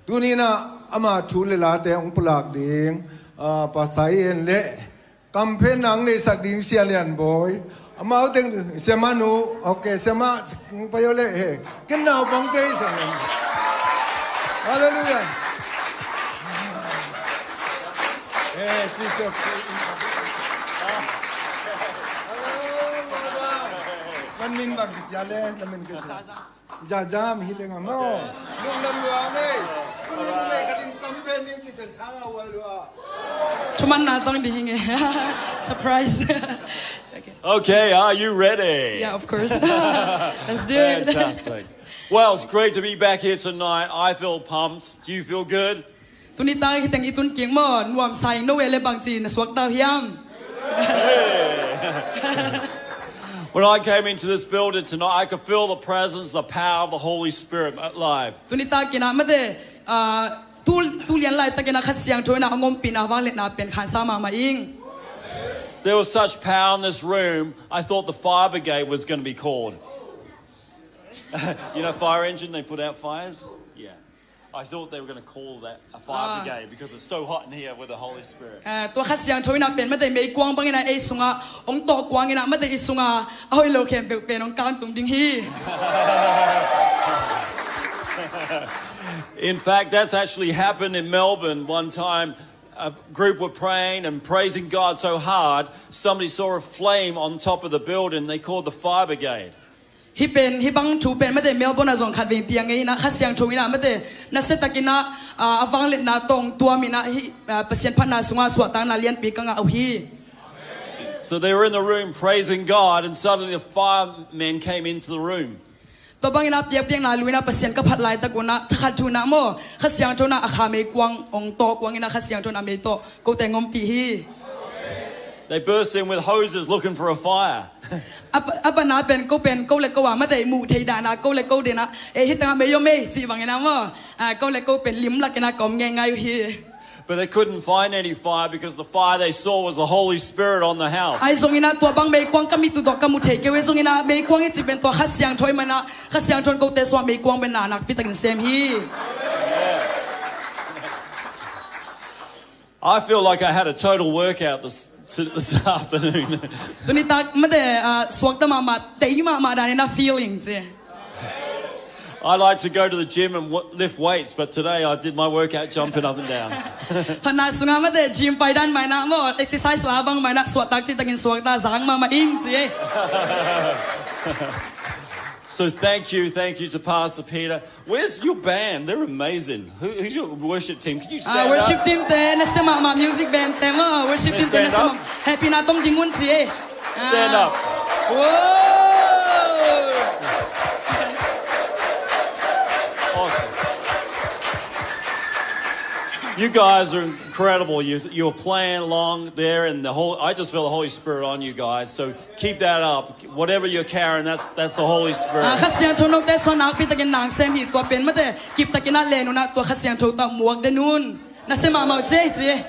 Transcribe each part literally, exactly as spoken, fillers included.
Tuni-in ah ama thu le late hong pulak ding, ah, Pastor Ian le kamphenna hong neisak ding Sia Lian Bawi. Amau teng, Sia Manu, okay, Sia Ma, hong pai aw le, he. Ken naupangte hi Sia Manu. Hallelujah. Eh, Jesus. Hallelujah. Nan min bang ci a le, nan min ci a. Zazam hi leng a maw. Lungdam lua ngei. Tuni numei khat in kamphen ding ci pen thang a ua lua. Thuman na tong ding hi ngei. Surprise. Okay. Okay, are you ready? Yeah, of course. Let's do it. Fantastic. Well, it's great to be back here tonight. I feel pumped. Do you feel good? Tuni tak hi teng i tun kik maw, nuam sa ing. No e le bang ci na suak tau hiam? When I came into this building tonight, I could feel the presence, the power of the Holy Spirit alive. Tuni tak in ah mate, ah, tu, tu lian laitak in ah Kha Siangtho in ah a ngompihna vangliatna pen khansa mahmah ing. There was such power in this room, I thought the fire brigade was gonna be called. You know, fire engine, they put out fires? Yeah. I thought they were gonna call that a fire brigade because it's so hot in here with the Holy Spirit. Eh, tua Kha Siangtho in ah pen mate meikuang bang in ah ei sungah hong tawh kuang in ah mate i sungah a hoih lo khempeuh pen hong kangtung ding hi. In fact, that's actually happened in Melbourne one time. A group were praying and praising God so hard, somebody saw a flame on top of the building. They called the fire brigade. Hih pen, hih bang thu pen mate Melbourne ah zong khat vei piang ngei in ah Kha Siangtho in ah mate nasia tak in ah, ah, a vangliatna tawh tuam in ah hih, ah, Pasian phatna sungah suahtakna lianpi ka ngah uh hi. So they were in the room praising God, and suddenly the firemen came into the room. Tua bang in ah piakpiakna lui in ah Pasian ka phat laitak un ah thakhat thu in ah maw, Kha Siangtho in ah a kha meikuang hong tawh kuang in ah Kha Siangtho in ah mei tawh kote ngompih hi. They burst in with hoses looking for a fire. A pa, a pana pen ko pen ko le ko a mate muh thei dan a ko le ko den a, eh, hih teng ah mei om ei cih bang in ah maw, ah, ko le ko pen lim lak in ah ka om ngeingai uh hi. But they couldn't find any fire because the fire they saw was the Holy Spirit on the house. Ahi zong in ah tua bang meikuang ka mit uh tawh ka mu thei kei uh, ahi zong in ah meikuang i cih pen tua Kha Siangtho ahih man ah Kha Siangtho in kote sungah meikuang pen na nakpi takin sem hi. I feel like I had a total workout this, to, this afternoon. Tuni tak mate, ah, suakta mahmah, tei mahmah dan in ah feeling ci. I like to go to the gym and w-, lift weights, but today I did my workout jumping up and down. Phatna sungah mate gym pai dan mah in ah maw, exercise la bang mah in ah suaktak cih takin suakta zang mahmah ing ci. So thank you, thank you to Pastor Peter. Where's your band? They're amazing. Who, who's your worship team? Can you stand up? Ah, worship team te nasia mahmah, music band te maw, worship team te nasia mahmah. Happy na tong ding un ci. Stand up. Whoa. Awesome. You guys are incredible. You, you're playing along there, and the whole, I just feel the Holy Spirit on you guys. So keep that up. Whatever you're carrying, that's, that's the Holy Spirit. Ah, Kha Siangtho note sungah nakpi takin na sem hi, tua pen mate kip takin ah len un ah tua Kha Siangtho tawh muak den un. Nasia mahmah uh ci ci.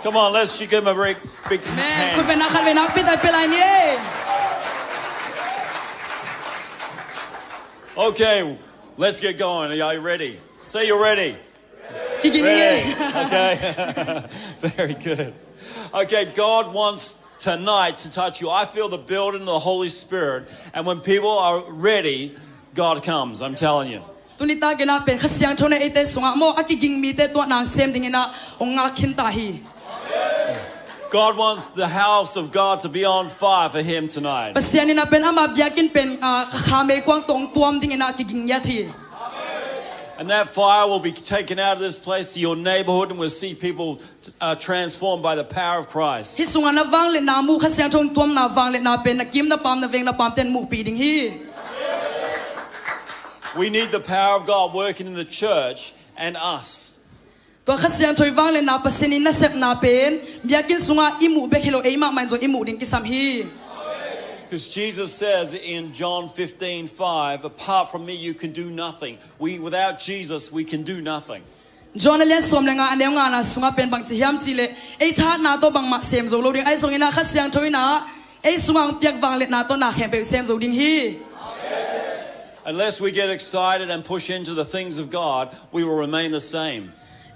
Come on, let's give him a big, big hand. Amen. Khut pen na khat vei nakpi tak pia lai ni. Okay, let's get going. Are you ready? Say you're ready. Kigin ing ei. Ready? Okay. Very good. Okay, God wants tonight to touch you. I feel the building of the Holy Spirit, and when people are ready, God comes, I'm telling you. Tuni tak in ah pen Kha Siangtho in ah eite sungah maw a kiging mite tua na sem ding in ah hong ngak khin ta hi. God wants the house of God to be on fire for him tonight. Pasian in ah pen ama biakinn pen, ah, kha meikuang tawh tuam ding in ah kiging ngiat hi. And that fire will be taken out of this place to your neighborhood, and we'll see people, uh, transformed by the power of Christ. Hih sungah na vangliatna mu, Kha Siangtho in tuamna vangliatna pen na kim na pam, na veng na pamte in muhpih ding hi. We need the power of God working in the church and us. Tua Kha Siangtho i vangliatna, Pasian i nasepna pen biakinn sungah i muh bek hi lo, ei mahmah in zong i muh ding kisam hi. Because Jesus says in John fifteen five, "Apart from me, you can do nothing." We, without Jesus, we can do nothing. John a lian sawm le nga, a neu ngana sungah pen bang ci hiam cih leh, ei thahatna tawh bangmah sem zo lo ding, ahi zongin ah Kha Siangtho in ah ei sungah hong piak vangliatna tawh na khempeuh sem zo ding hi. Unless we get excited and push into the things of God, we will remain the same.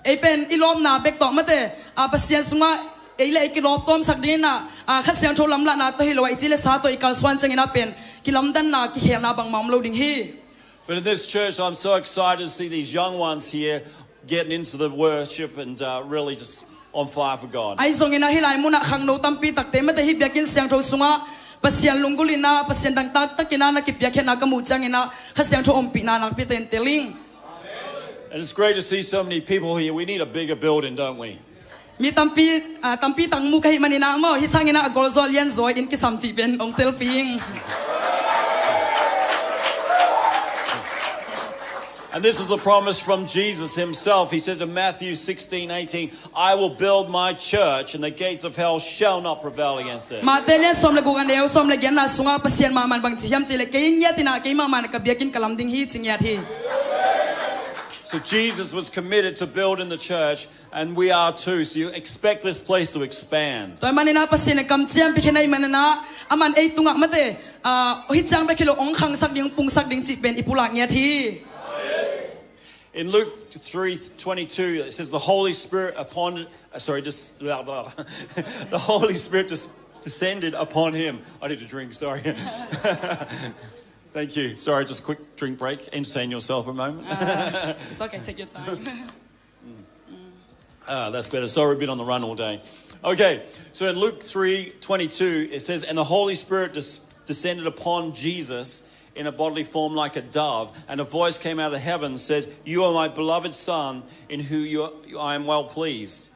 Ei pen i lawpna bek tawh mate, a, Pasian sungah ei le ei kilawp tawmsak dingin ah, a, Kha Siangtho lamlahna tawh hi lo a, i ci le sa tawh i kalsuan ciangin ah pen kilamdanna, kikhelna bangmah om lo ding hi. But in this church, I'm so excited to see these young ones here getting into the worship and, uh, really just on fire for God. Ahi zongin ah hih lai munah khangno tampi takte mate hih biakinn siangtho sungah Pasian lunggulh in ah, Pasian dangtak takin ah na kipiakkhiatna ka muh ciangin ah Kha Siangtho ompihna nakpi takin tel ing. And it's great to see so many people here. We need a bigger building, don't we? Mi tampi, ah, tampi tak mu ka hih manin ah maw, hih sangin ah a golzaw lianzaw inn kisam cih pen hong telpih ing. And this is the promise from Jesus himself. He says in Matthew sixteen eighteen, "I will build my church, and the gates of hell shall not prevail against it." Matthai lian sawm le guk a neu sawm le giatna sungah Pasian mahmah in bang ci hiam cih leh, "Kei ngiat in ah, kei mahmah in ka biakinn ka lam ding hi," ci ngiat hi. So Jesus was committed to building the church, and we are too. So you expect this place to expand. Tua ahih manin ah Pasian in kamciam pia khin ahih manin ah, aman ei tungah mate, ah, hih ciang bek hi lo, hong khangsak ding, hong pungsak ding cih pen i pulak ngiat hi. In Luke three twenty-two, it says, "The Holy Spirit upon," uh, sorry, just blah, blah. "The Holy Spirit just descended upon him." I need a drink, sorry. Thank you. Sorry, just a quick drink break. Entertain yourself a moment. Uh, it's okay, take your time. Ah, that's better. Sorry, we've been on the run all day. Okay, so in Luke three twenty-two, it says, "And the Holy Spirit des- descended upon Jesus in a bodily form like a dove, and a voice came out of heaven and said, 'You are my beloved Son, in whom you are, I am well pleased.'"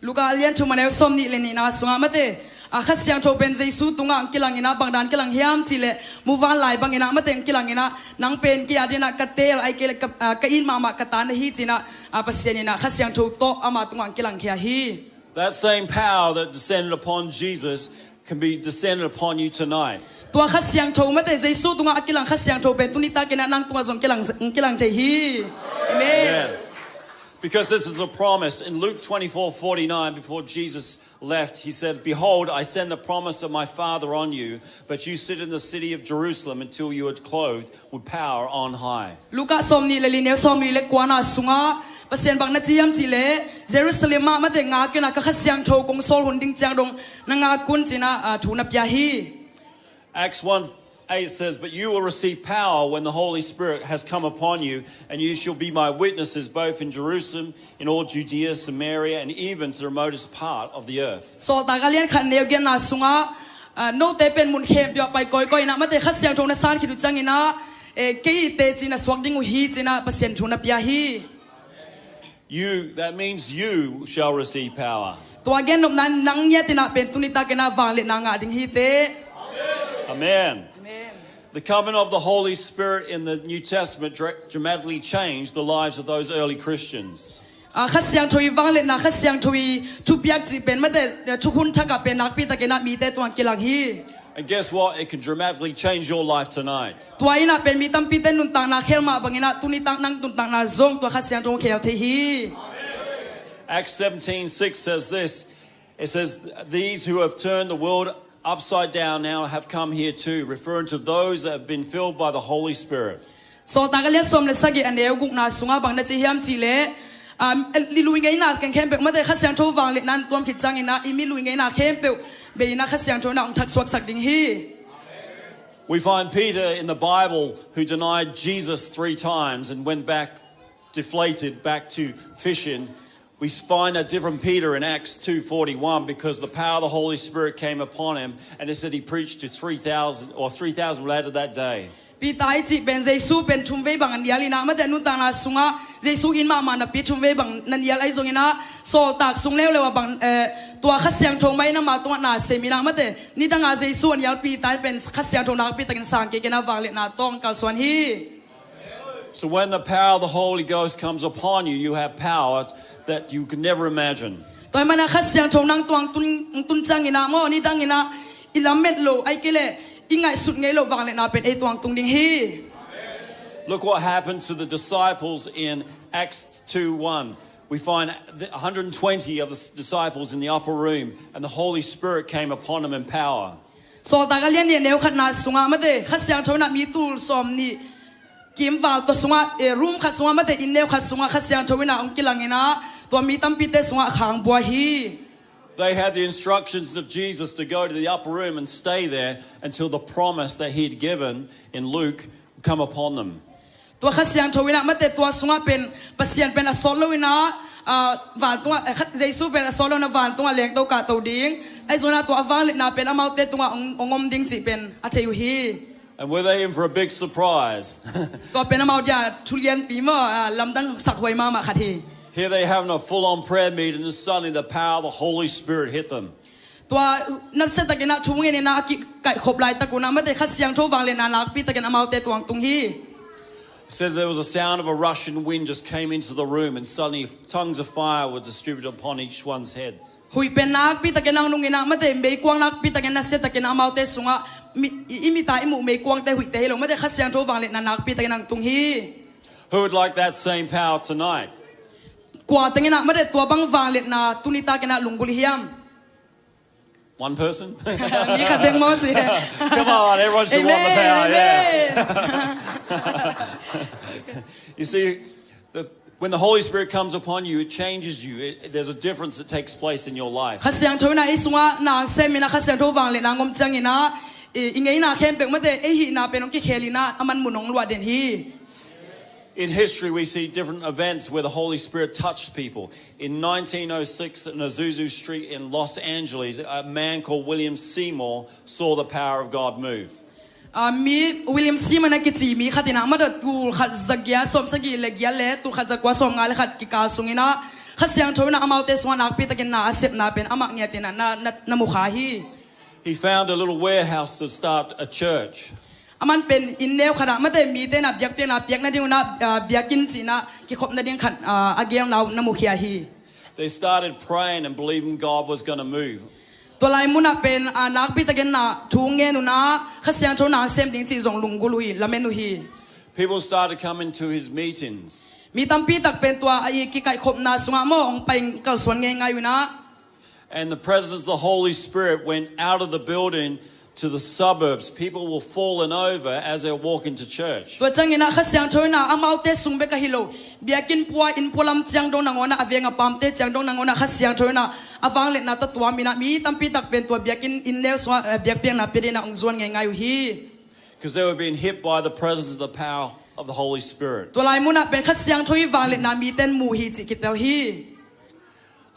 Luka a lian thum a neu sawm nih le nihna sungah mate, a, Kha Siangtho pen Jesu tungah hong kilang in ah, bang dan kilang hiam cih leh, muvanlai bangin ah mate hong kilang in ah, "Nang pen kei adingin ah ka teel, ahih kei leh ka, a, ka it mahmah ka ta na hi," ci-in ah, a, Pasian in ah Kha Siangtho tawh ama tungah hong kilangkhia hi. That same power that descended upon Jesus can be descended upon you tonight. Tua Kha Siangtho mate, Jesu tungah a kilang Kha Siangtho pen tuni takin ah nang tungah zong kilang, kilang thei hi. Amen. Amen. Because this is a promise. In Luke twenty-four forty-nine, before Jesus left, he said, "Behold, I send the promise of my Father on you, but you sit in the city of Jerusalem until you are clothed with power on high." Luka sawm nih le li neu sawm nih le kuana sungah Pasian bang na ci hiam cih leh, "Jerusalem ah mate ngak in ah, ka Kha Siangtho kong sawl hun ding ciang dong na ngak un," ci-in ah, a, thu na pia hi. Acts one eight says, "But you will receive power when the Holy Spirit has come upon you, and you shall be my witnesses both in Jerusalem, in all Judea, Samaria, and even to the remotest part of the earth." Sawltak a lian khat neu giatna sungah, a, "Note pen mun khempeuh ah pai kawikawi in ah mate Kha Siangtho na san khit uh ciangin ah, e, kei teci na suak ding uh hi," ci-in ah Pasian thu na pia hi. You, that means you shall receive power. Tua gennopna in nang ngiat in ah pen tuni takin ah vangliatna ngah ding hi teh. Amen. Amen. The coming of the Holy Spirit in the New Testament dra- dramatically changed the lives of those early Christians. A, Kha Siangtho i vangliatna, Kha Siangtho i thupiak cih pen mate, e, thukhun thak ah pen nakpi takin ah mite tungah kilang hi. And guess what? It can dramatically change your life tonight. Tua in ah pen mi tampite nuntakna khel mah bangin ah tuni tak nang nuntakna zong tua Kha Siangtho khel thei hi. Acts seventeen six says this. It says, "These who have turned the world upside down now have come here too," referring to those that have been filled by the Holy Spirit. Sawltak a lian sawm le sagih a neu gukna sungah bang na ci hiam cih leh, um, i luingeina khempeuh mate Kha Siangtho vangliatna in tuam khit ciangin ah i mi luingeina khempeuh bei in ah Kha Siangtho in ah hong thaksuaksak ding hi. We find Peter in the Bible, who denied Jesus three times and went back deflated back to fishing. We find a different Peter in Acts two forty-one, because the power of the Holy Spirit came upon him, and it said he preached to three thousand, or three thousand were added that day. Peter i cih pen Jesu pen thumvei bang a nial in ah mate nuntakna sungah Jesu in mahmah napi thumvei bang na nial ahi zongin ah, sawltak sung leuleu ah bang, eh, tua Kha Siangtho mai in ama tungah na sem in ah mate, nidang a Jesu a nial Peter in pen Kha Siangtho nakpi takin sang kik in ah vangliatna tawh hong kalsuan hi. So when the power of the Holy Ghost comes upon you, you have power that you could never imagine. Tua ahih manin ah Kha Siangtho nang tungah tun, tun ciangin ah maw, nidang in ah i lamet loh, ahih kei leh i ngaihsut ngei loh vangliatna pen ei tungah tung ding hi. Look what happened to the disciples in Acts two one. We find the one hundred twenty of the s- disciples in the upper room, and the Holy Spirit came upon them in power. Sawltak a lian nih a neu khatna sungah mate, Kha Siangtho in ah mi tul sawm nih kimval tua sungah, eh, room khat sungah, mate, inn neu khat sungah Kha Siangtho in ah hong kilang in ah, tua mi tampite sungah khang bua hi. They had the instructions of Jesus to go to the upper room and stay there until the promise that he'd given in Luke come upon them. Tua Kha Siangtho in ah, mate, tua sungah pen Pasian pen a sawt lo in ah, ah, vantungah, eh, khat, Jesu pen a sawt lo in ah vantungah lengto kahto ding, ahi zongin ah tua a vangliatna pen amaute tungah hong, hong om ding cih pen a thei uh hi. And were they in for a big surprise? Tua pen amau dia thu lianpi maw, ah, lamdang sakhuai mahmah khat hi. Here they having a full-on prayer meeting, and suddenly the power of the Holy Spirit hit them. Tua nasia takin ah thu ngen in ah a kikaihkhop laitak un ah, mate, Kha Siangtho vangliatna nakpi takin amaute tungah hong tung hi. It says there was a sound of a rushing wind just came into the room, and suddenly tongues of fire were distributed upon each one's heads. Huih pen nakpi takin hong nung in ah, mate, meikuang nakpi takin, nasia takin amaute sungah, mi, i, i mit a i muh meikuangte, huihte hi lo, mate, Kha Siangtho vangliatna nakpi takin hong tung hi. Who would like that same power tonight? Kua teng in ah, mate, tua bang vangliatna tuni takin ah lunggulh hiam? One person? Mi khat bek maw ci. Come on, everyone should want the power, yeah. Amen, amen. You see, the, when the Holy Spirit comes upon you, it changes you. It, there's a difference that takes place in your life. Kha Siangtho in ah i sungah na sem in ah, Kha Siangtho vangliatna hong om ciangin ah, i, i ngeina khempeuh, mate, i hihna pen hong kikhel in ah, a man mun hong luah den hi. In history, we see different events where the Holy Spirit touched people. In nineteen oh six, in Azusa Street in Los Angeles, a man called William Seymour saw the power of God move. Ah, mi William Seymour a kici mi khat in ah, mate, tul khat za giat sawm sagih le giat le tul khat za kua sawm nga le khat kikal sung in ah Kha Siangtho in ah amaute sungah nakpi takin na a sepna pen amah ngiat in ah na, na, na mu kha hi. He found a little warehouse to start a church. Aman pen inn neu khat ah, mate, mite in ah biakpiakna piak nading un ah, ah, biakinn cih in ah kikhop nading khat, ah, a gelna uh na mukhia hi. They started praying and believing God was gonna move. Tua lai mun ah pen, ah, nakpi takin ah thu ngen un ah Kha Siangtho na sem ding cih zong lunggulh uh hi, lamen uh hi. People started coming to his meetings. Mi tampi tak pen tua a i kikaikhopna sungah maw hong pai kalsuan ngeingai un ah. And the presence of the Holy Spirit went out of the building to the suburbs. People were falling over as they were walking to church. Tua ciangin ah Kha Siangtho in ah amaute sung bek ahi lo, biakinn pua, inn pua lam ciang dong nangawn ah, a veng a pamte ciang dong nangawn ah Kha Siangtho in ah a vangliatna tawh tuam in ah mi tampi tak pen tua biakinn inn neu sungah, eh, biakpiakna pia dingin ah hong zuan ngeingai uh hi. 'Cause they were being hit by the presence of the power of the Holy Spirit. Tua lai mun ah pen Kha Siangtho i vangliatna mite in mu hi cih kitel hi.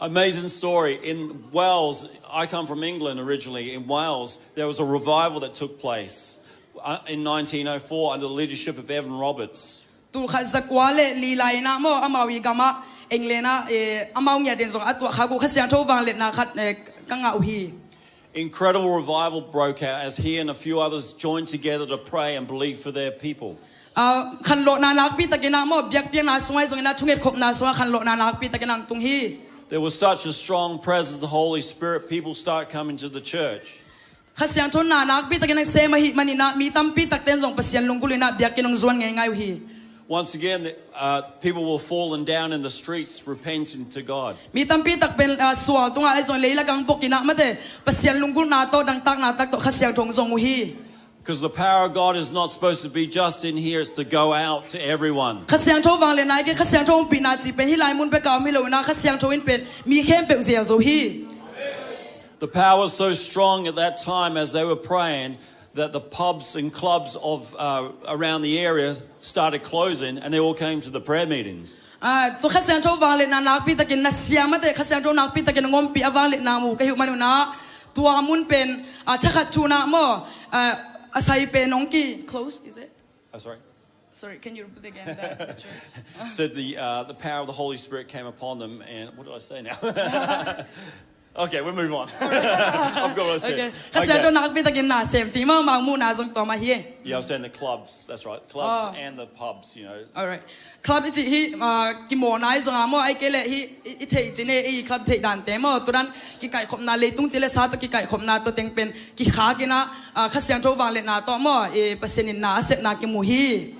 Amazing story. In Wales, I come from England originally. In Wales, there was a revival that took place, uh, in nineteen oh four under the leadership of Evan Roberts. Tul khat za kua le li lai in ah maw, amau i gam ah, England ah, eh, amau ngiat den zong a tuah khak uh Kha Siangtho vangliatna khat, eh, ka ngah uh hi. Incredible revival broke out as he and a few others joined together to pray and believe for their people. Ah, khanlawhna nakpi takin ah maw, biakpiakna sungah zongin ah thungetkhopna sungah khanlawhna nakpi takin ah hong tung hi. There was such a strong presence of the Holy Spirit, people start coming to the church. Kha Siangtho na nakpi takin hong sem ahih manin ah mi tampi takte in zong Pasian lunggulh in ah biakinn hong zuan ngeingai uh hi. Once again, the, uh, people were falling down in the streets, repenting to God. Mi tampi tak pen, ah, sual tungah ahi zong leilak ah hong bok in ah, mate, Pasian lunggulhna tawh, dangtakna tak tawh Kha Siangtho hong zong uh hi. 'Cause the power of God is not supposed to be just in here, it's to go out to everyone. Kha Siangtho vangliatna i ke, Kha Siangtho ompihna cih pen hih lai mun bek ah om hi lo in ah, Kha Siangtho in pen mi khempeuh zel zo hi. The power was so strong at that time as they were praying that the pubs and clubs of, uh, around the area started closing and they all came to the prayer meetings. Ah, tua Kha Siangtho vangliatna nakpi takin, nasia, mate, Kha Siangtho nakpi takin hong ompih a vangliatna mu ka hih uh man un ah, tua mun pen, ah, thakhat thu in ah maw, ah, a sai pen hong ki close, is it? Oh, sorry. Sorry, can you repeat again that, the church? So the, uh, the power of the Holy Spirit came upon them, and what did I say now? Okay, we'll move on. I've got what I said. Okay. Kha Siangtho nakpi takin na sem ci maw, amau muhna zong tua mah hi. Yeah, I was saying the clubs, that's right. Clubs and the pubs, you know. Alright. Club i cih hi, ah, kimawlna ahi zong a maw, ahih kei leh hih i, i theih cih ne, i club theih dante maw, tua dan kikaikhopna, leitung cih le sa tawh kikaikhopna tua teng pen kikhak in ah, ah, Kha Siangtho vangliatna tawh maw, eh, Pasian in na a sepna kimu hi.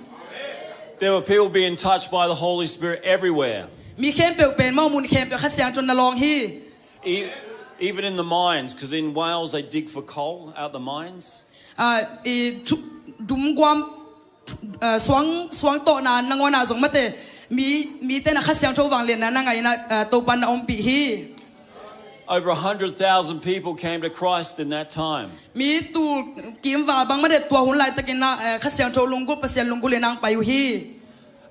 There were people being touched by the Holy Spirit everywhere. Mi khempeuh pen maw, mun khempeuh Kha Siangtho in na lawng hi. E-, even in the mines, 'cause in Wales they dig for coal out the mines. Ah, i thu-, dum guam Uh, suang, suang tawhna nangawn ah zong mate, mi, mite na Kha Siangtho vangliatna na ngaina, uh, Topa na ompih hi. Over a hundred thousand people came to Christ in that time. Mi tul kim val bang mate tua hun laitakin na, uh, Kha Siangtho lunggulh, Pasian lunggulh in ang pai uh hi.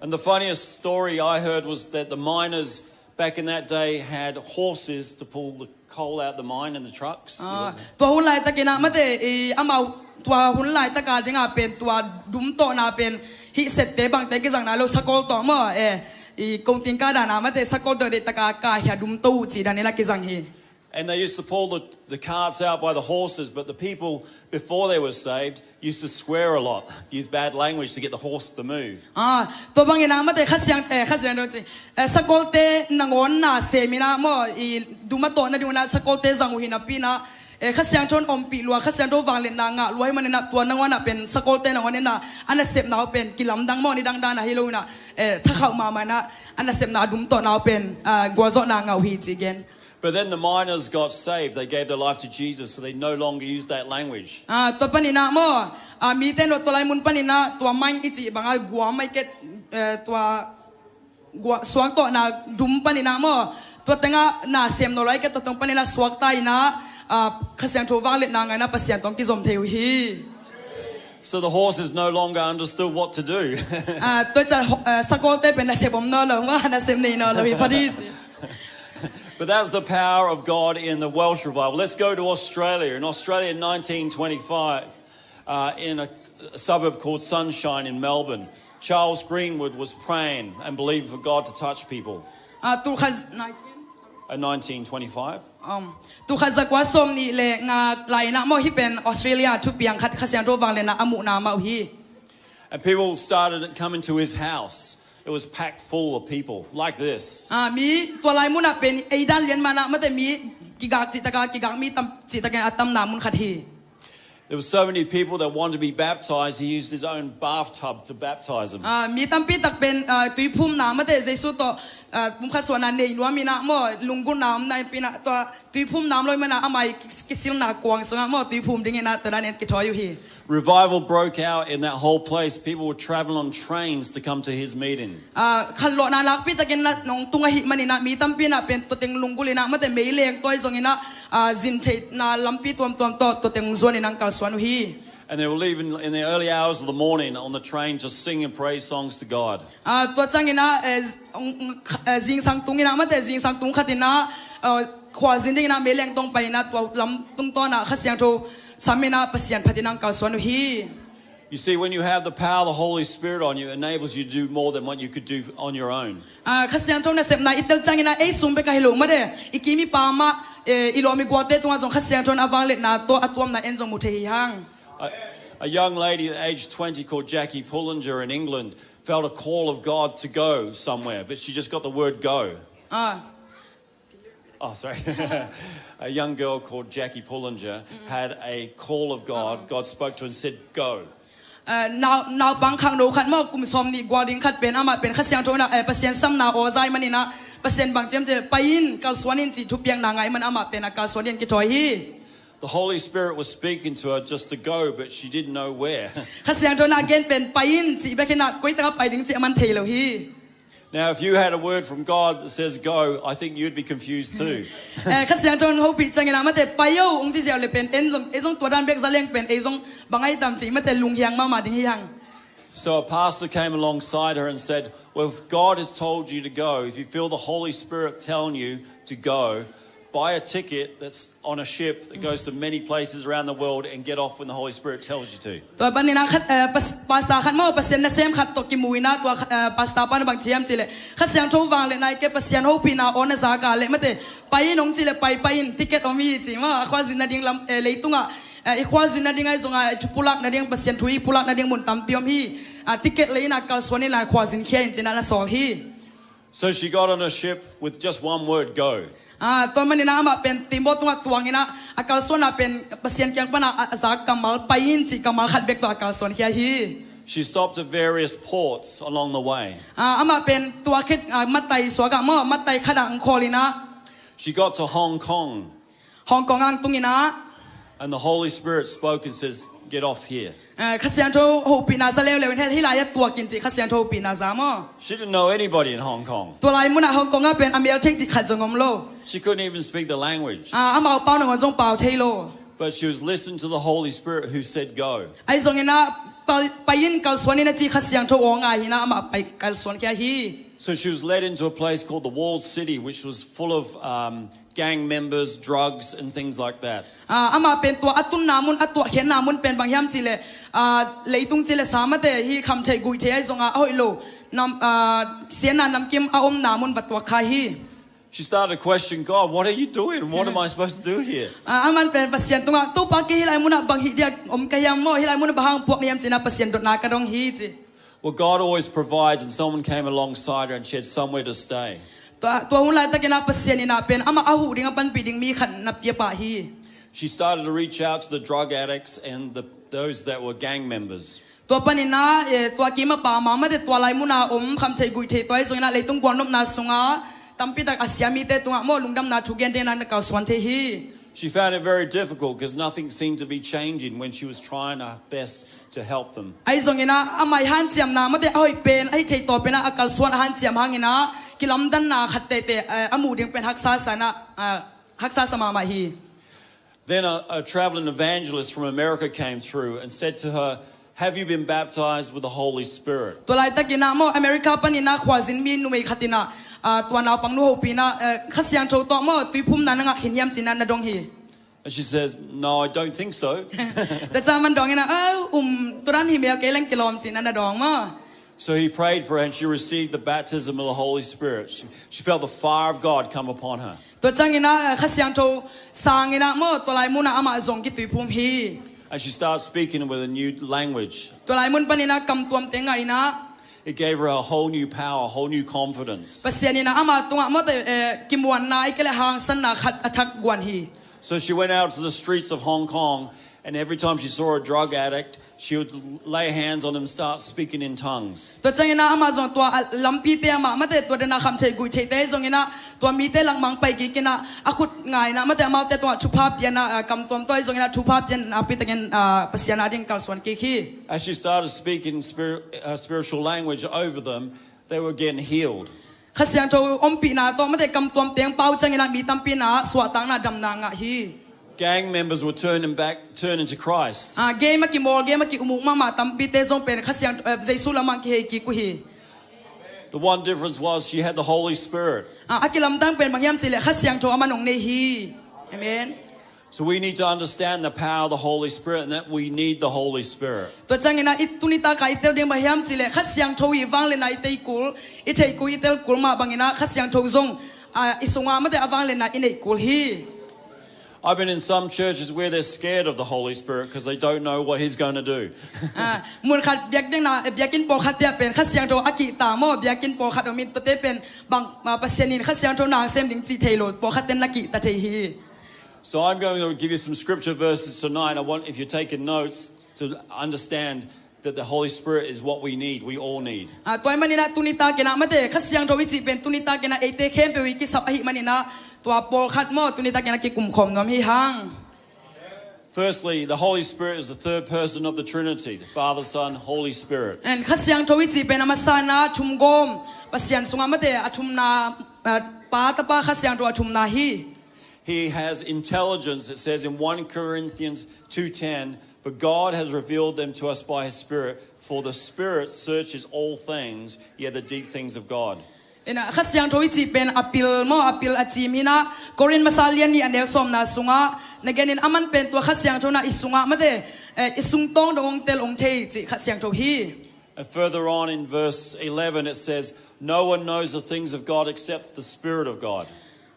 And the funniest story I heard was that the miners back in that day had horses to pull the coal out the mine and the trucks. Ah, tua hun laitakin ah mate, i, amau tua hun laitaka dingah pen tua dum tawhna pen hih sette bangte kizangna lo sakol tawh maw, eh, i kongting ka dana mate sakol tawh deihtaka kahia dum tawh uh cih danin a kizang hi. And they used to pull the, the carts out by the horses, but the people, before they were saved, used to swear a lot, use bad language to get the horse to move. Ah, tua bangin ah mate Kha Siang, eh, Kha Siangtho ci, eh, sakolte nangawn na sem in ah maw, i dum a tawh nading un ah sakolte zang uh hi napi in ah, eh, Kha Siangtho in ompih lua, Kha Siangtho vangliatna ngah lua hi manin ah tua nangawn ah pen sakolte nangawn in ah a nasepna uh pen kilamdang maw, nidang dan ah hi lo in ah, eh, thakhauh mahmah in ah a nasepna a dum tawhna uh pen, ah, gualzawhna ngah uh hi ci gen. But then the miners got saved. They gave their life to Jesus, so they no longer use that language. Ah, tua panin ah maw, ah, mite in tua lai mun panin ah tua mine i cih bang a guam mai ket, eh, tua gua, suang tawhna dum panin ah maw, tua tengah na sem nawn lo a hi ket, tua teng panin ah suakta in ah, ah, Kha Siangtho vangliatna ngaina Pasian tawh kizom thei uh hi. So the horses no longer understood what to do. Ah, tua ciang, ah, sakolte pen nasep om nawn lo maw, nasep nei nawn lo hi pha ding ci. But that's the power of God in the Welsh revival. Let's go to Australia. In Australia in nineteen twenty-five, uh, in a suburb called Sunshine in Melbourne, Charles Greenwood was praying and believing for God to touch people. Ah, tul khat, nineteen? Uh, nineteen twenty-five. Um, tul khat zakua sawmnih le nga lai in ah maw, hih pen Australia thupiang khat Kha Siangtho vangliatna a muhna mah uh hi. And people started coming to his house. It was packed full of people, like this. Ah, mi tua lai mun ah pen ei dan lian mah in ah mate mi kigak cihtaka, kigak mi tam cihtakin a tamna mun khat hi. There were so many people that wanted to be baptized, he used his own bathtub to baptize them. Ah, mi tampi tak pen, ah, tuiphumna mate Jesu tawh, ah, pumkhat suahna nei nuam in ah maw, lunggulhna om napi in ah tua tuiphumna om lo hi manin ah amah i kisilna kuang sungah maw tuiphum dingin ah tua danin kithawi uh hi. Revival broke out in that whole place. People were traveling on trains to come to his meeting. Ah, khanlawhna nakpi takin ah nong tung ahih manin ah mi tampi in ah pen tua teng lunggulh in ah mate meileng tawi zongin ah, ah, zin theihna lampi tuamtuam tawh tua teng zuanin ang kalsuan uh hi. And they were leaving in the early hours of the morning on the train, just singing praise songs to God. Ah, tua ciangin ah, eh, z-, ong, ong, eh, zingsang tungin ah mate zingsang tung khatin ah, eh, khualzin dingin ah meileng tawh pai in ah tua lam tungtawn ah Kha Siangtho sam in ah Pasian phatin ang kalsuan uh hi. You see, when you have the power of the Holy Spirit on you, it enables you to do more than what you could do on your own. Ah, Kha Siangtho nasepna i tel ciangin ah ei sung bek ahi lo mate, i kim i pam ah, eh, i lawm i gualte tungah zong Kha Siangtho in a vangliatna tawh a tuamna en zong mu thei hi hang. A, a young lady at age twenty called Jackie Pullinger in England felt a call of God to go somewhere, but she just got the word go. Ah. Oh, sorry. A young girl called Jackie Pullinger had a call of God. God spoke to her and said, "Go." Eh, nau, naupang khangno khat maw, kum sawmnih gual ding khat pen amah pen Kha Siangtho in ah, eh, Pasian samna aw za ahih manin ah Pasian bang ci hiam cih leh pai in, kalsuan in cih thupiakna ngah ahih manin amah pen a kalsuan dingin kithawi hi. The Holy Spirit was speaking to her just to go, but she didn't know where. Kha Siangtho in a gen pen pai in cih bek hi in ah koi takah pai ding cih a man thei lo hi. Now, if you had a word from God that says go, I think you'd be confused too. Eh, Kha Siangtho in hopih ciangin ah mate pai o hong ci ziau le pen ei zong, ei zong tua dan bek za leng pen ei zong bang ahi tam cih mate lunghiang mahmah ding hi hang. So a pastor came alongside her and said, "Well, if God has told you to go, if you feel the Holy Spirit telling you to go, buy a ticket that's on a ship that goes to many places around the world and get off when the Holy Spirit tells you to." Tua panin ah khat, eh, pas-, pastor khat maw, Pasian nasem khat tawh kimu in ah tua, eh, pastor pa in bang ci hiam cih leh, Kha Siangtho vangliatna i ke Pasian hopihna aw na zak a leh mate pai in hong cih leh pai, pai in, ticket om hi ci maw, a khualzin nading lam, eh, leitungah, eh, i khualzin nading ahi zongah, eh, thu pulak nading, Pasian thu i pulak nading mun tampi om hi. Ah, ticket lei in ah kalsuan in ah khualzin khia in ci in ah na sawl hi. So she got on a ship with just one word, "Go." Ah, tua manin ah amah pen teembaw tungah tuang in ah a kalsuanna pen Pasian kiang pan a, a zak kammal pai in cih kammal khat bek tawh a kalsuan khia hi. She stopped at various ports along the way. Ah, amah pen tua khit, ah, matai suakah maw, matai khat ah hong khawl in ah. She got to Hong Kong. Hong Kong ah hong tung in ah. And the Holy Spirit spoke and says, Get off here. Ah, Kha Siangtho hopihna za leuleu in hih lai-ah tuak in cih Kha Siangtho hopihna za maw. She didn't know anybody in Hong Kong. Tua lai munah Hong Kong ah pen a mel thei cih khat zong om lo. She couldn't even speak the language. Ah, amau pau nangawn zong pau thei lo. But she was listening to the Holy Spirit who said, "Go." Ahi zongin ah, pai, pai in kalsuan in a ci Kha Siangtho aw ngai hi in ah amah pai kalsuan khia hi. So she was led into a place called the Walled City, which was full of, um, gang members, drugs and things like that. Ah, amah pen tua a tunna mun, a tuahkhiatna mun pen bang hiam cih leh, ah, leitung cih leh sa mate hi, khamtheih guihtheih ahi zongah a hoih lo, nam, ah, siatna namkim a omna mun va tuak kha hi. She started to question God, "What are you doing? What am I supposed to do here?" Ah, aman pen Pasian tungah, "Topa, kei hih lai munah bang hih dia om ka hiam maw? Hih lai munah bang hang puak na hiam?" ci-in ah Pasian dotna ka dong hi ci. Well, God always provides, and someone came alongside her and she had somewhere to stay. Tua, tua hun laitakin ah Pasian in ah pen amah a huh ding, a panpih ding mi khat na pia pah hi. She started to reach out to the drug addicts and the, those that were gang members. Tua panin ah, eh, tua kim a pa ma mate tua lai muna om khamtheih guihtheih tua ahi zongin ah leitung gualnopna sunga tampitak a sia mite tungah maw lungdamna thugen dingin ah na kalsuan thei hi. She found it very difficult 'cause nothing seemed to be changing when she was trying her best to help them. Ahi zongin ah, amah i hanciamna mate a hoih pen, a hih theih tawh pen ah a kalsuan a hanciam hangin ah, kilamdanna khat teitei, eh, a muh ding pen haksa sa in ah, ah, haksa sa mahmah hi. Then a, a traveling evangelist from America came through and said to her, "Have you been baptized with the Holy Spirit?" Tua laitakin ah maw, America panin ah khualzin mi numei khat in ah, ah, tua naupangnu hopih in ah, eh, Kha Siangtho tawh maw, tuiphumna na ngah khin hiam ci-in ah na dong hi. And she says, "No, I don't think so." Tua ciang aman dong in ah, "Ah, um, tua dan hi mel kei leng kilawm," ci-in ah na dong maw. So he prayed for her and she received the baptism of the Holy Spirit. She, she felt the fire of God come upon her. Tua ciangin ah, eh, Kha Siangtho sangin ah maw, tua lai munah amah zong kituiphum hi. And she started speaking with a new language. Tua lai mun panin ah kam tuamte ngah in ah. It gave her a whole new power, a whole new confidence. Pasian in ah amah tungah mawte, eh, kimuanna, ahih kei leh hangsanna khat a thak guan hi. So she went out to the streets of Hong Kong, and every time she saw a drug addict, she would lay hands on him, start speaking in tongues. Tua ciangin ah amah zong tua, ah, lampite amah mate tua dan a khamtheih guihtheihte zongin ah tua mite langmang pai kik in ah a khut nga in ah mate amaute tungah thupha pia in ah, ah, kam tuam tua ahi zongin ah thupha pia in ah, pi takin, ah, Pasian a ding kalsuan kik hi. As she started speaking spir-, uh, spiritual language over them, they were getting healed. Kha Siangtho ompihna tawh mate kam tuam teng pau ciangin ah mi tampi in ah suahtakna damna ngah hi. Gang members were turning back, turning to Christ. Ah, game a kimawl, game a ki-umuk mahmah tampite zong pen Kha Siang, eh, Jesu lamah kihei kik uh hi. The one difference was she had the Holy Spirit. Ah, a kilamdang pen bang hiam cih leh Kha Siangtho amah in hong nei hi. Amen. So we need to understand the power of the Holy Spirit and that we need the Holy Spirit. Tua ciangin ah i tuni tak a i tel ding bang hiam cih leh Kha Siangtho i vangliatna i tei kul, i theih kul, i tel kul mah bangin ah Kha Siangtho zong, ah, i sungah mate a vangliatna i neih kul hi. I've been in some churches where they're scared of the Holy Spirit 'cause they don't know what he's gonna do. Ah, mun khat biakinn ah, biakinn pawlkhat te ah pen Kha Siangtho a kihta maw, biakinn pawlkhat om in tuate pen bang, ah, Pasian in Kha Siangtho na sem ding cih thei lo, pawlkhat ten na kihta thei hi. So I'm going to give you some scripture verses tonight. I want, if you're taking notes, to understand that the Holy Spirit is what we need, we all need. Ah, tua ahih manin ah tuni takin ah mate, Kha Siangtho i cih pen tuni takin ah eite khempeuh i kisap ahih manin ah tua pawlkhat maw tuni takin ah kikum khawm nuam hi hang. Firstly, the Holy Spirit is the third person of the Trinity, the Father, Son, Holy Spirit. And Kha Siangtho i cih pen a masa in ah thumgawm, Pasian sungah mate a thumna, ah, Pa, Tapa, Kha Siangtho a thumna hi. He has intelligence, it says in one Corinthians two ten, "But God has revealed them to us by his Spirit, for the Spirit searches all things, yea, the deep things of God." In ah, Kha Siangtho i cih pen a pil maw, a pil a cim hi in ah, Korin masa lian nih a neu sawmna sungah, na gen in aman pen tua Kha Siangtho in ah i sungah mate, eh, i sungtawng dong hong tel hong thei cih Kha Siangtho hi. And further on in verse eleven it says, "No one knows the things of God except the Spirit of God."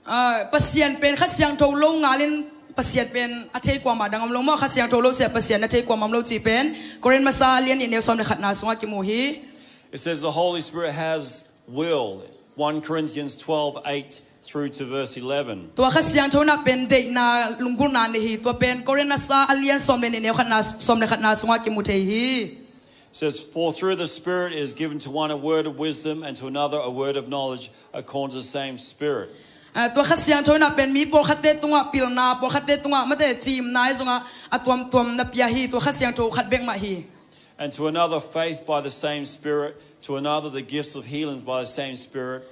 Ah, Pasian pen Kha Siangtho lo ngalin Pasian pen a thei kuamah dang om lo maw, Kha Siangtho lo sia Pasian a thei kuamah om lo cih pen Korin masa lian nih neu sawm le khatna sungah kimu hi. It says the Holy Spirit has will, one Corinthians twelve eight through to verse eleven. Tua Kha Siangtho in ah pen deihna lunggulhna nei hi, tua pen Korin masa a lian sawm le nih neu khatna, sawm le khatna sungah kimu thei hi. Says, "For through the Spirit is given to one a word of wisdom, and to another a word of knowledge, according to the same Spirit." Ah, tua Kha Siangtho in ah pen mi pawlkhatte tungah pilna, pawlkhatte tungah mate ciimna ahi zongah a tuamtuam na pia hi, tua Kha Siangtho khat bek mah hi. And to another, faith by the same Spirit, to another, the gifts of healings by the same Spirit,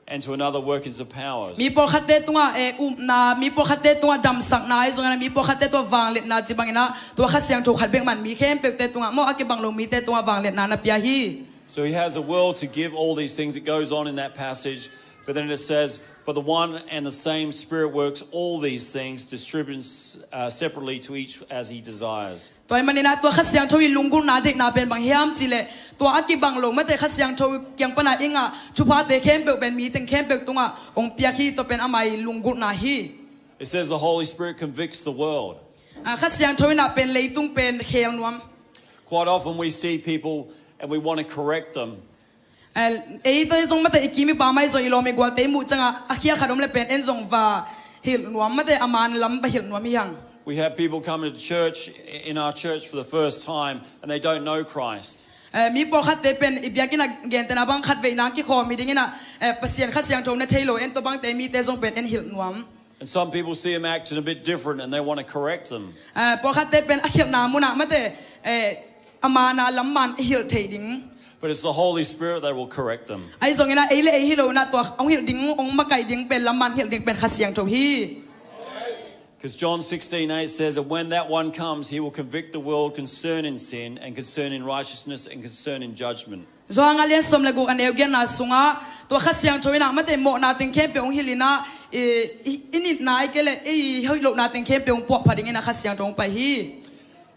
and to another, workings of powers. Mi pawlkhatte tungah, eh, upna, mi pawlkhatte tungah damsakna ahi zongin ah mi pawlkhatte tungah vangliatna ci bangin ah tua Kha Siangtho khat bek mah in mi khempeuhte tungah maw, a kibang lo mite tungah vangliatna na pia hi. So he has a world to give all these things. It goes on in that passage, but then it says, "But the one and the same Spirit works all these things, distributing, uh, separately to each as he desires." Tua ahih manin ah tua Kha Siangtho i lunggulhna deihna pen bang hiam cih leh, tua a kibang lo mate Kha Siangtho kiang pan ah i ngah thuphate khempeuh pen mi teng khempeuh tungah hong piak hi, tua pen ama i lunggulhna hi. It says the Holy Spirit convicts the world. Ah, Kha Siangtho in ah pen leitung pen khel nuam. Quite often we see people and we want to correct them. Eh, ei tawh zong mate i kim i pam ahi zong i lawm i gualte i muh ciangah a khial khat om le pen en zong va hilh nuam mate, a man lam va hilh nuam hi hang. We have people coming to church, in our church, for the first time and they don't know Christ. Eh, mi pawlkhatte pen i biakinn ah gentehna bang khatveina kikhawm hi dingin ah, eh, Pasian Kha Siangtho na thei lo en tua bangte mite zong pen en hilh nuam. And some people see him acting a bit different and they want to correct them. Eh, pawlkhatte pen a khilhna munah mate, eh, a man a lam man a hilh thei ding. But it's the Holy Spirit that will correct them. Ahi zongin ah ei le ei hi lo in ah tua hong hilh ding, hong makaih ding pen, lam man hilh ding pen Kha Siangtho hi. Because John sixteen eight says, "And when that one comes, he will convict the world concerning sin and concerning righteousness and concerning judgment." Johan a lian sawm le guk a neu giatna sungah tua Kha Siangtho in ah mate mawhna teng khempeuh hong hilh in ah, i, i, i nitna ahih kei leh i hoih lohna teng khempeuh hong puahpha dingin ah Kha Siangtho hong pai hi.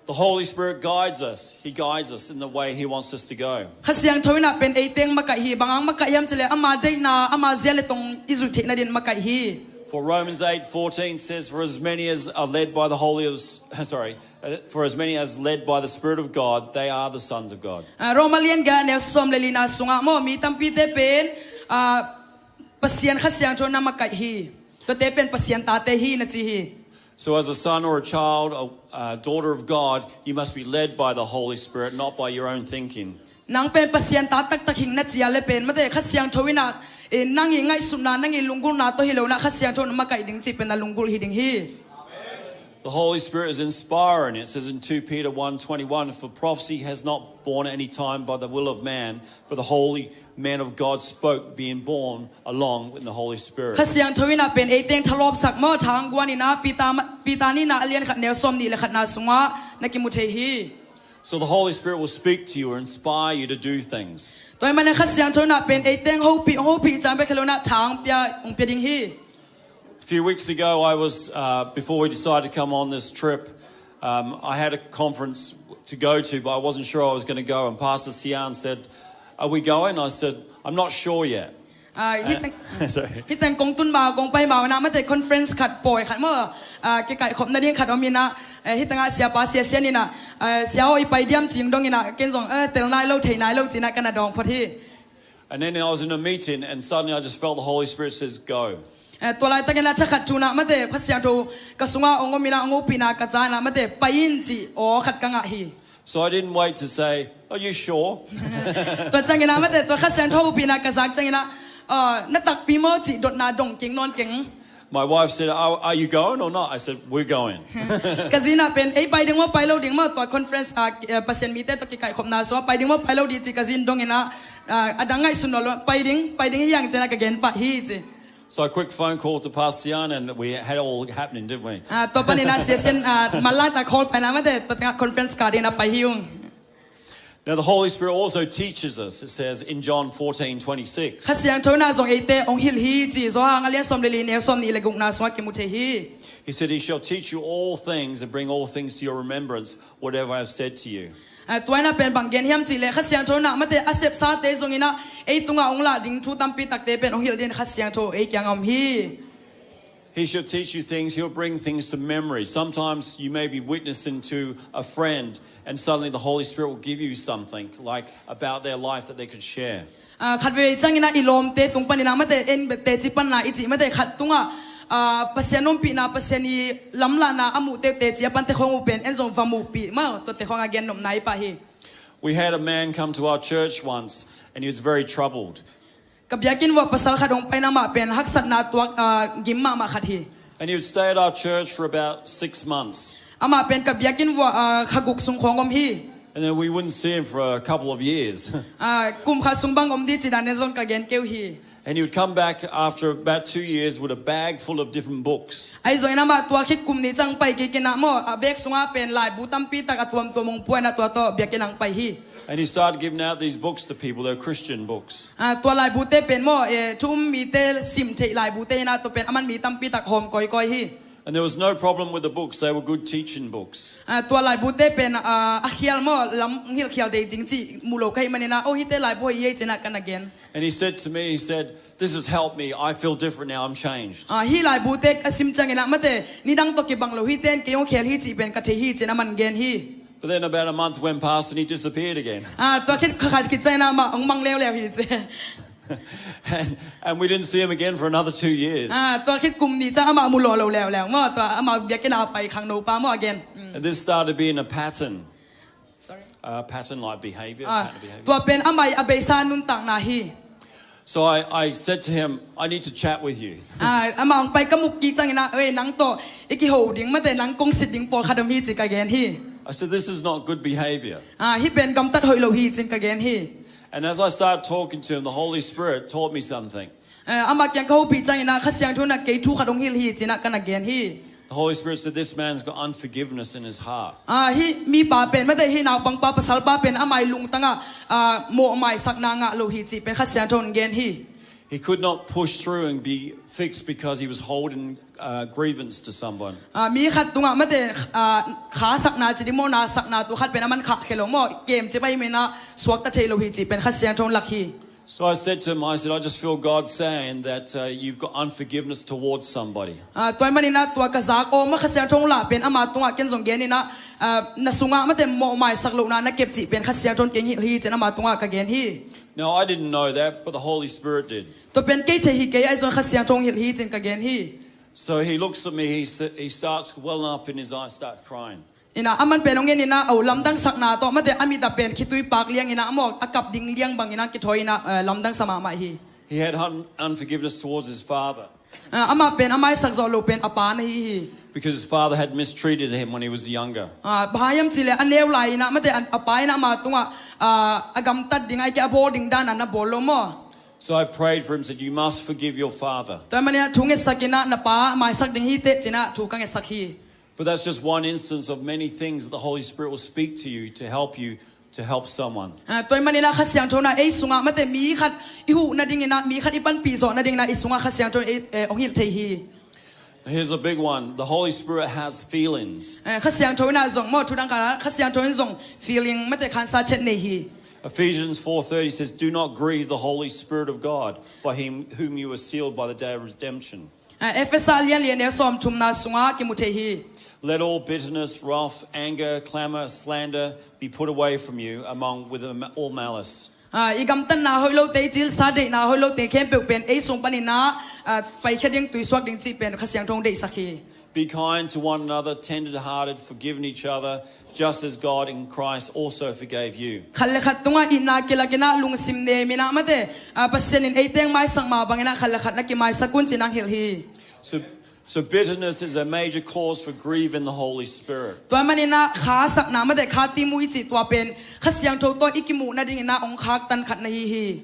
The Holy Spirit guides us. He guides us in the way he wants us to go. Kha Siangtho in ah pen ei teng makaih hi, bang hang makaih hiam cih leh ama deihna, ama zia le tong i zuih theih nadin makaih hi. For Romans eight fourteen says, "For as many as are led by the Holy," sorry, uh, "for as many as led by the Spirit of God, they are the sons of God." Ah, Roma lian giat a neu sawm le lina sungah maw, mi tampite pen, ah, Pasian Kha Siangtho na makaih hi. Tuate pen Pasian tate hi na ci hi. So as a son or a child, a, a daughter of God, you must be led by the Holy Spirit, not by your own thinking. Nang pen Pasian ta taktak hing na ci a le pen mate Kha Siangtho in ah, eh, nang i ngaihsutna, nang i lunggulhna tawh hi lo in ah Kha Siangtho na makaih ding cih pen na lunggulh hi ding hi. The Holy Spirit is inspiring. It says in two Peter one twenty-one, "For prophecy has not born at any time by the will of man, but the holy man of God spoke, being born along with the Holy Spirit." Kha Siangtho in ah pen ei teng thalawpsak maw, thang guan in ah Peter, Peter nihna a lian khat neu sawm nih le khatna sungah na kimu thei hi. So the Holy Spirit will speak to you or inspire you to do things. Tua ahih manin Kha Siangtho in ah pen ei teng hopih, hopih ciang bek hi lo in ah thang pia, hong pia ding hi. A few weeks ago, I was, uh, before we decided to come on this trip, um, I had a conference to go to, but I wasn't sure I was gonna go. And Pastor Sian said, "Are we going?" I said, "I'm not sure yet." Ah, hih teng, sorry. Hih teng kong tun ma, kong pai ma, na mate conference khat pawi khat maw, ah, kikaihkhop nading khat om in ah, eh, hih tengah siapa Sia Sian in ah, eh, "Sia aw, i pai diam?" ci-in dong in ah, ken zong, eh, tel nai lo, thei nai lo ci-in ah ka na dawng phot hi. And then I was in a meeting and suddenly I just felt the Holy Spirit says, "Go." Eh, tua laitakin ah thakhat thu-in ah mate Kha Siangtho ka sungah hong om in ah, hong hopihna ka za in ah mate, "Pai in," cih aw khat ka ngah hi. So I didn't wait to say, "Are you sure?" Tua ciangin ah mate tua Kha Siangtho hopihna ka zak ciangin ah, "Ah, na takpi maw?" cih dotna dong keng nawn keng. My wife said, "Are, are you going or not?" I said, "We're going." Ka zi in ah pen, "Ei pai ding maw, pai lo ding maw, tua conference ah, eh, Pasian mite tawh kikaihkhopna sungah pai ding maw, pai lo ding?" ci ka zi in dong in ah, ah, a dang ngaihsun nawn lo, "Pai ding, pai ding hi hang," ci-in ah ka gen pah hi ci. So a quick phone call to Pastor Sian and we had it all happening, didn't we? Ah, tua panin ah Sia Sian, ah, manlang tak call pai in ah mate tua tengah conference ka ding in ah pai hi ung. Now the Holy Spirit also teaches us, it says in John fourteen twenty-six. Kha Siangtho in ah zong eite hong hilh hi ci, Johan a lian sawm le li neu sawm nih le gukna sungah kimu thei hi. He said, "He shall teach you all things and bring all things to your remembrance, whatever I have said to you." Ah, tua in ah pen bang gen hiam cih leh Kha Siangtho in ah mate a sepsate zong in ah ei tungah hong lah ding thu tampi takte pen hong hilh dingin Kha Siangtho ei kiangah om hi. He shall teach you things. He'll bring things to memory. Sometimes you may be witnessing to a friend, and suddenly the Holy Spirit will give you something, like, about their life that they could share. Ah, khatvei ciangin ah i lawmte tung panin ah mate en teci panna i cih mate khat tungah, ah, Pasian ompihna, Pasian i lamlahna a muh teuh teci a pan tekhuang uh pen en zong va muhpih maw, tua tekhuang a gen nopna hi pah hi. We had a man come to our church once, and he was very troubled. Ka biakinn vuah pasal khat hong paina, amah pen haksatna tuak, ah, gim mahmah khat hi. And he would stay at our church for about six months. Amah pen ka biakinn vuah, ah, kha guk sung khawng om hi. And then we wouldn't see him for a couple of years. Ah, kum khat sung bang om ding ci dan in zong ka gen kei uh hi. And he would come back after about two years with a bag full of different books. Ahi zongin amah tua khit kum nih ciang pai kik in ah maw, a bag sungah pen laibu tampi tak a tuamtuam hong pua in ah tua tawh biakinn ah hong pai hi. And he started giving out these books to people. They're Christian books. Ah, tua laibute pen maw, eh, thu um mite sim theih laibute hi in ah, tua pen aman mi tampi tak hawm kawikawi hi. And there was no problem with the books. They were good teaching books. Ah, tua laibute pen, ah, a khial maw, lam hilh khial dei ding cih mu lo ka hih manin ah, "Oh, hihte laibu hoih hi ei," ci in ah ka na gen. And he said to me, he said, "This has helped me. I feel different now. I'm changed." Ah, hih laibute a sim ciangin ah, "Mate, nidang tawh kibang lo, hihte in kei hong khel hi cih pen ka thei hi," ci in aman gen hi. But then about a month went past and he disappeared again. Ah, tua khit kha khat khit ciangin ah amah hong mang leuleu hi ci. And, and we didn't see him again for another two years. Ah, tua khit kum nih ciang amah mu lawh lo leuleu maw, tua amah biakinn ah a pai khangno pa maw a gen. Mm. And this started being a pattern. Sorry. A pattern like behavior, ah, pattern of behavior. Tua pen amah ii a beisa nuntakna hi. So I, I said to him, "I need to chat with you." Ah, amah hong pai ka mu kik ciangin ah, "Oi, nang tawh i kiho ding, mate, nang kong sit ding pawlkhat om hi," ci ka gen hi. I said, "This is not good behavior." Ah, "Hih pen gamtat hoih lo hi," ci in ka gen hi. And as I started talking to him, the Holy Spirit taught me something. Eh, amah kiang ka hopih ciangin ah Kha Siangtho in ah kei thu khat hong hilh hi ci in ah ka na gen hi. The Holy Spirit said, "This man's got unforgiveness in his heart." Ah, hih mipa pen, mate, hih naupangpa pasalpa pen amah ii lungtangah, ah, mawhmaisakna ngah lo hi cih pen Kha Siangtho in gen hi. He could not push through and be fixed because he was holding, uh, grievance to someone. Ah, mi khat tungah, mate, ah, khasakna ci ding maw, nasakna, tua khat pen aman khahkhia lo maw, kemcip ahih manin ah suakta thei lo hi cih pen Kha Siangtho in lak hi. So I said to him, I said, "I just feel God saying that, uh, you've got unforgiveness towards somebody." Ah, tua ahih manin ah tua ka zak, aw, amah Kha Siangtho hong lah pen ama tungah ken zong gen in ah, ah, na sungah, mate, mawhmaisak lohna na kep cih pen Kha Siangtho in kei hong hilh hi ci in ama tungah ka gen hi. Now, I didn't know that, but the Holy Spirit did. Tua pen kei thei hi kei, ahi zong Kha Siangtho hong hilh hi ci in ka gen hi. So he looks at me, he sa-, he starts welling up in his eyes, start crying. In ah, aman pen hong en in ah, aw, lamdang sakna tawh, mate, a mit ah pen khitui pak liang in ah, maw, a kap ding liang bangin ah kithawi in ah, eh, lamdang sa mahmah hi. He had un-, unforgiveness towards his father. Ah, amah pen a maisak zawh loh pen a pa na hi hi. Because his father had mistreated him when he was younger. Ah, bang hang hiam cih leh a neu lai in ah, mate, a, a pa in ah ama tungah, ah, a gamtat ding, ahih kei leh a bawl ding dan ah na bawl lo maw. So I prayed for him, said, "You must forgive your father." Tua ahih manin ah thu ngetsak in ah, "Na pa maisak ding hi teh," ci in ah thu ka ngetsak hi. But that's just one instance of many things that the Holy Spirit will speak to you to help you to help someone. Ah, tua ahih manin ah Kha Siangtho in ah ei sungah, mate, mi khat i huh nadingin ah, mi khat i panpih zawh nadingin ah ei sungah Kha Siangtho in ei, eh, hong hilh thei hi. Here's a big one. The Holy Spirit has feelings. Eh, Kha Siangtho in ah zong, maw, thu dang khat ah, Kha Siangtho in zong feeling, mate, khansa chet nei hi. Ephesians four thirty says, "Do not grieve the Holy Spirit of God, by him whom you were sealed by the day of redemption." Ah, Efesa lian li a neu sawmthumna sungah kimu thei hi. "Let all bitterness, wrath, anger, clamor, slander be put away from you, among with am-, all malice." Ah, i gamtatna hoih lote, i cilsa deihna hoih lote khempeuh pen ei sung panin ah, ah, paikhia ding, tuisuak ding cih pen Kha Siangtho hong deihsak hi. "Be kind to one another, tender-hearted, forgiving each other, just as God in Christ also forgave you." Khat le khat tungah itna kilak in ah, lungsim nem in ah, mate, ah, Pasian in eite hong maisak mah bangin ah khat le khat na kimaisak un ci in hong hilh hi. So, so bitterness is a major cause for grieving the Holy Spirit. Tua ahih manin ah khasakna, mate, kha timu i cih tua pen Kha Siangtho tawh i kimuh nadingin ah hong khaktan khat na hi hi.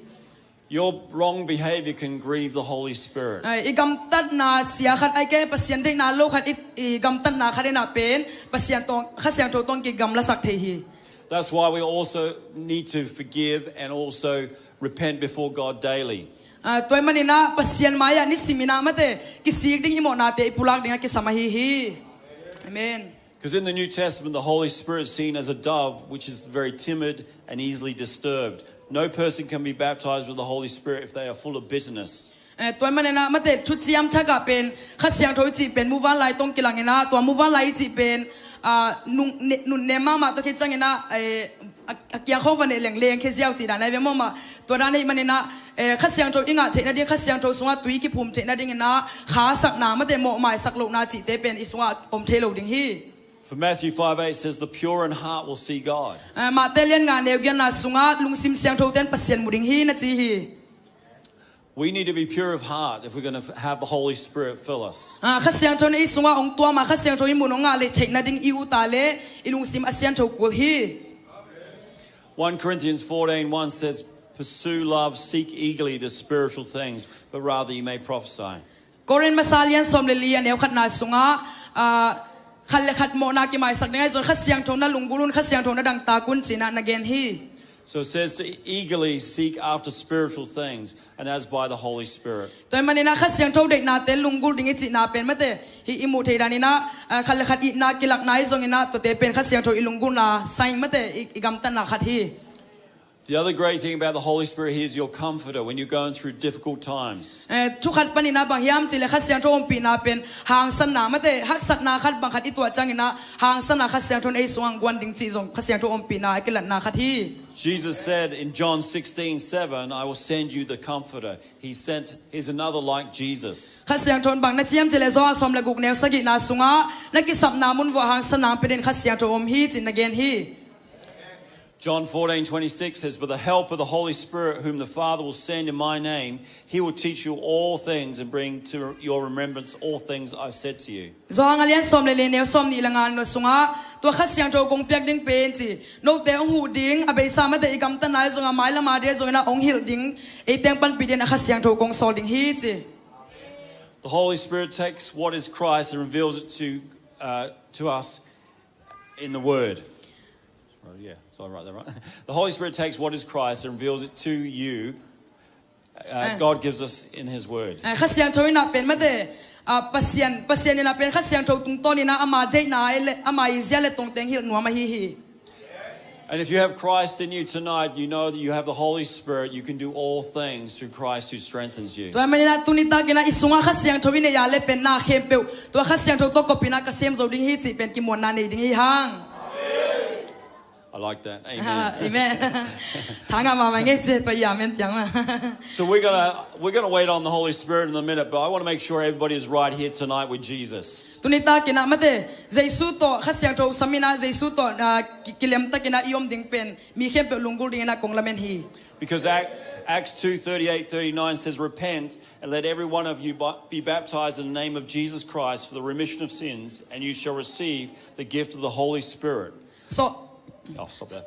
Your wrong behavior can grieve the Holy Spirit. Ai, i gamtatna sia khat, ahih kei leh Pasian deihna lo khat, i, i gamtatna khat in ah pen Pasian tawh, Kha Siangtho tawh hong kigamlasak thei hi. That's why we also need to forgive and also repent before God daily. Ah, tua ahih manin ah Pasian mai-ah nisim in ah, mate, kisik ding, i mawhnate i pulak ding ah kisam ahi hi. Amen. 'Cause in the New Testament, the Holy Spirit is seen as a dove, which is very timid and easily disturbed. No person can be baptized with the Holy Spirit if they are full of bitterness. Eh, tua ahih manin ah, mate, Thuciam Thak ah pen Kha Siangtho i cih pen muvanlai tawh hong kilang in ah, tua muvanlai i cih pen, ah, nung-, ne-, nunnem mahmah, tua khit ciangin ah, eh, a, a kiang khawng va neh leng lengkhia ziau cih dan ahi ve maw mah. Tua dan ahih manin ah, eh, Kha Siangtho i ngah theih nading, Kha Siangtho sungah tui kiphum theih nadingin ah, khasakna, mate, mawhmaisak lohna cihte pen i sungah om thei lo ding hi. For Matthew five eight says, "The pure in heart will see God." Eh, Mate lian nga neu giatna sungah, "Lungsim siangthote in Pasian mu ding hi," na ci hi. We need to be pure of heart if we're going to have the Holy Spirit fill us. Ah, Kha Siangtho in ei sungah hong tuam a, Kha Siangtho i mun hong ngah leh theihna ding i ut a leh i lungsim a siangtho kul hi. One Corinthians fourteen one says, "Pursue love, seek eagerly the spiritual things, but rather you may prophesy." Korin masa lian sawm le li a neu khatna sungah, ah, khat le khat mawhna kimaisak ding ahi zong Kha Siangtho na lunggulh un, Kha Siangtho na dangtak un ci-in ah na gen hi. So it says to eagerly seek after spiritual things, and as by the Holy Spirit. Tua ahih manin ah Kha Siangtho deihnate lunggulh ding i cihna pen mate, hih i muh theih danin ah, ah, khat le khat itna kilakna ahi zongin ah tuate pen Kha Siangtho i lunggulhna sign mate, i, i gamtatna khat hi. The other great thing about the Holy Spirit, He is your comforter when you're going through difficult times. Eh, thu khat panin ah bang hiam cih leh Kha Siangtho ompihna pen hangsanna mate, haksatna khat bang khat i tuah ciangin ah hangsanna Kha Siangtho in ei sungah hong guan ding cih zong Kha Siangtho ompihna a kilatna khat hi. Jesus said in John sixteen seven, "I will send you the Comforter." He sent, He's another like Jesus. Kha Siangtho in bang na ci hiam cih leh Johan sawm le guk neu sagihna sungah na kisapna mun vuah hangsanna hong pia dingin Kha Siangtho om hi ci-in na gen hi. John fourteen twenty-six says, "But the Helper, the Holy Spirit, whom the Father will send in my name, He will teach you all things and bring to your remembrance all things I've said to you." Johan a lian sawm le li neu sawmnih le nga sungah tua Kha Siangtho kong piak ding pen ci, note hong huh ding, a beisa mate i gamtatna ahi zongin ah mailam a ding ahi zongin ah hong hilh ding, ei teng panpih dingin ah Kha Siangtho kong sawl ding hi ci. The Holy Spirit takes what is Christ and reveals it to, uh, to us in the Word. Oh, yeah, so I write that right. The Holy Spirit takes what is Christ and reveals it to you. Uh, God gives us in His Word. Ah, Kha Siangtho in ah pen mate, ah, Pasian, Pasian in ah pen Kha Siangtho tungtawnin ah ama deihna le ama i zia le tongteng hilh nuam ahi hi. And if you have Christ in you tonight, you know that you have the Holy Spirit. You can do all things through Christ who strengthens you. Tua ahih manin ah tuni takin ah i sungah Kha Siangtho i neih a leh pen na khempeuh tua Kha Siangtho tawh kopin ah ka sem zo ding hi cih pen kimuanna nei ding hi hang. I like that. Amen. Ah, amen. Thangah mahmah ngei ci, tua i amen piang mah. So we're gonna, we're gonna wait on the Holy Spirit in a minute, but I wanna make sure everybody is right here tonight with Jesus. Tuni takin ah mate, Jesu tawh Kha Siangtho sam in ah Jesu tawh, ah, ki-, kilem takin ah i om ding pen mi khempeuh lunggulh dingin ah kong lamen hi. Because Ac-, Acts two thirty-eight thirty-nine says, "Repent and let every one of you ba-, be baptized in the name of Jesus Christ for the remission of sins, and you shall receive the gift of the Holy Spirit." So, I'll stop there.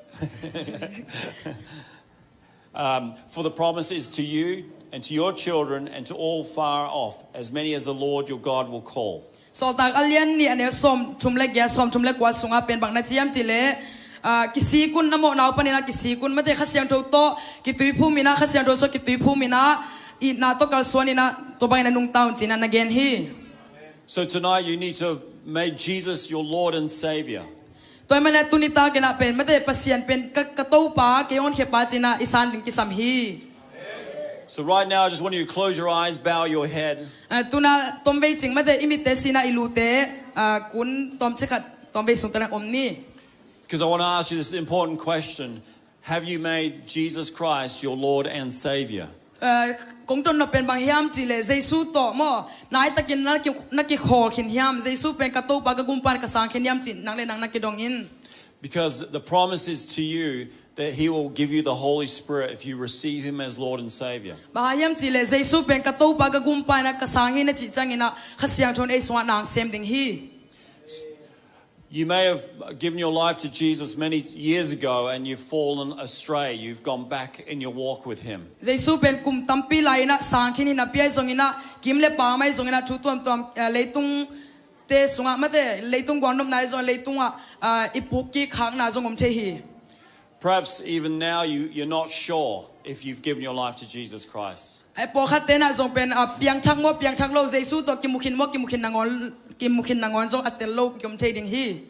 Um, "For the promise is to you and to your children and to all far off, as many as the Lord your God will call." Sawltak a lian nih a neu sawmthum le giat, sawmthum le kua sungah pen bang na ci hiam cih leh, ah, kisik un, na mawhna uh panin ah kisik un, mate Kha Siangtho tawh kituiphum in ah, Kha Siangtho sungah kituiphum in ah, itna tawh kalsuan in ah, tua bangin ah nungta un ci-in ah na gen hi. So tonight you need to make Jesus your Lord and Savior. Tua ahih manin ah tuni takin ah pen mate Pasian pen ka, ka Topa, kei hong honkhia pa ci-in ah i san ding kisam hi. So right now, I just want you to close your eyes, bow your head. Ah, tu-in ah tomvei cing mate i mitte sin ah i lute, ah, kun tawmcik khat tomvei sung tawh na om ni. Because I want to ask you this important question. Have you made Jesus Christ your Lord and Savior? Ah, kong dotnop pen bang hiam cih leh Jesu tawh maw, naitakin na ki, na kikhawl khin hiam? Jesu pen ka Topa, ka Gumpa, ka Sangkhin hiam ci-in nang le nang na kidong in. Because the promise is to you that He will give you the Holy Spirit if you receive Him as Lord and Savior. Bang hang hiam cih leh Jesu pen ka Topa, ka Gumpa in ah, ka Sangkhin na cih ciangin ah Kha Siangtho in ei sungah na hong sem ding hi. You may have given your life to Jesus many years ago and you've fallen astray. You've gone back in your walk with Him. Jesu pen kum tampi lai-in ah, sangkhin hi napi ahi zongin ah, kim le pam ahi zongin ah, thu tuamtuam, eh, leitungte sungah mate, leitung gualnopna ahi zong, leitungah, ah, i puk kik khakna zong om thei hi. Perhaps even now you, you're not sure if you've given your life to Jesus Christ. Ai, pawlkhatte in ah zong pen, ah, piangthak maw, piangthak lo, Jesu tawh kimu khin maw, kimu khin nangawn, kimu khin nangawn zong a tel lo kiom thei ding hi.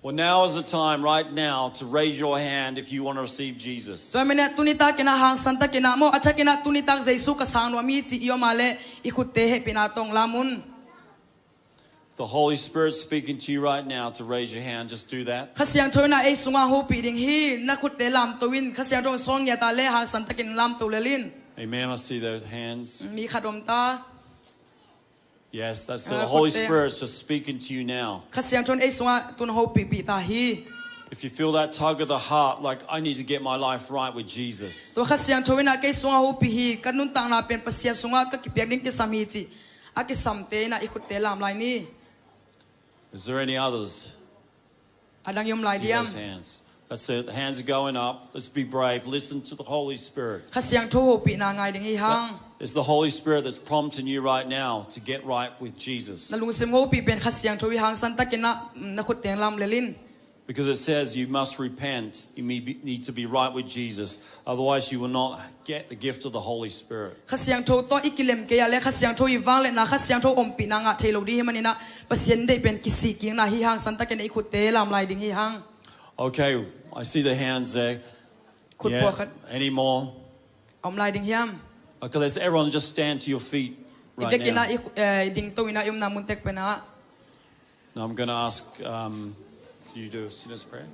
Well, now is the time, right now, to raise your hand if you want to receive Jesus. Tua ahih manin ah tuni takin ah hangsan takin ah maw, a thakin ah tuni tak Jesu ka sang nuam hi ci i om a leh i khutte hehpihna tawh lam un. The Holy Spirit speaking to you right now to raise your hand, just do that. Kha Siangtho in ah ei sungah hopih ding hi, na khutte lamto in, Kha Siangtho in sawl ngiat a leh hangsan takin lamto lel in. Amen. I see those hands. Mi khat om ta. Yes, that's the, ah, Holy Spirit's just speaking to you now. Kha Siangtho in ei sungah tu-in hopihpih ta hi. If you feel that tug of the heart, like, "I need to get my life right with Jesus." Tua Kha Siangtho in ah kei sungah hopih hi, ka nuntakna pen Pasian sungah ka kipiak ding kisam hi cih a kisamte in ah i khutte lam lai ni. Is there any others? A dang i om lai See diam? Those hands. That's it. Hands are going up. Let's be brave. Listen to the Holy Spirit. Kha Siangtho hopihna ngai ding hi hang. It's the Holy Spirit that's prompting you right now to get right with Jesus. Na lungsim hopih pen Kha Siangtho hi hang, santakin ah, mm, na khutte lam lel in. Because it says you must repent. You may be- need to be right with Jesus. Otherwise, you will not get the gift of the Holy Spirit. Kha Siangtho tawh i kilem kei ah le Kha Siangtho i vangliatna, Kha Siangtho ompihna ngah thei lo ding hi manin ah, Pasian deih pen kisik kikna hi hang, santakin ah i khutte lam lai ding hi hang. Okay, I see the hands there. Khut Yeah. pua khat. Any more? Om lai ding hiam? Okay, let's everyone just stand to your feet I right biakinn ah now. i, eh, i ding to in ah, i omna mun tek pen ah. Now I'm going to ask um, you do a sinner's prayer.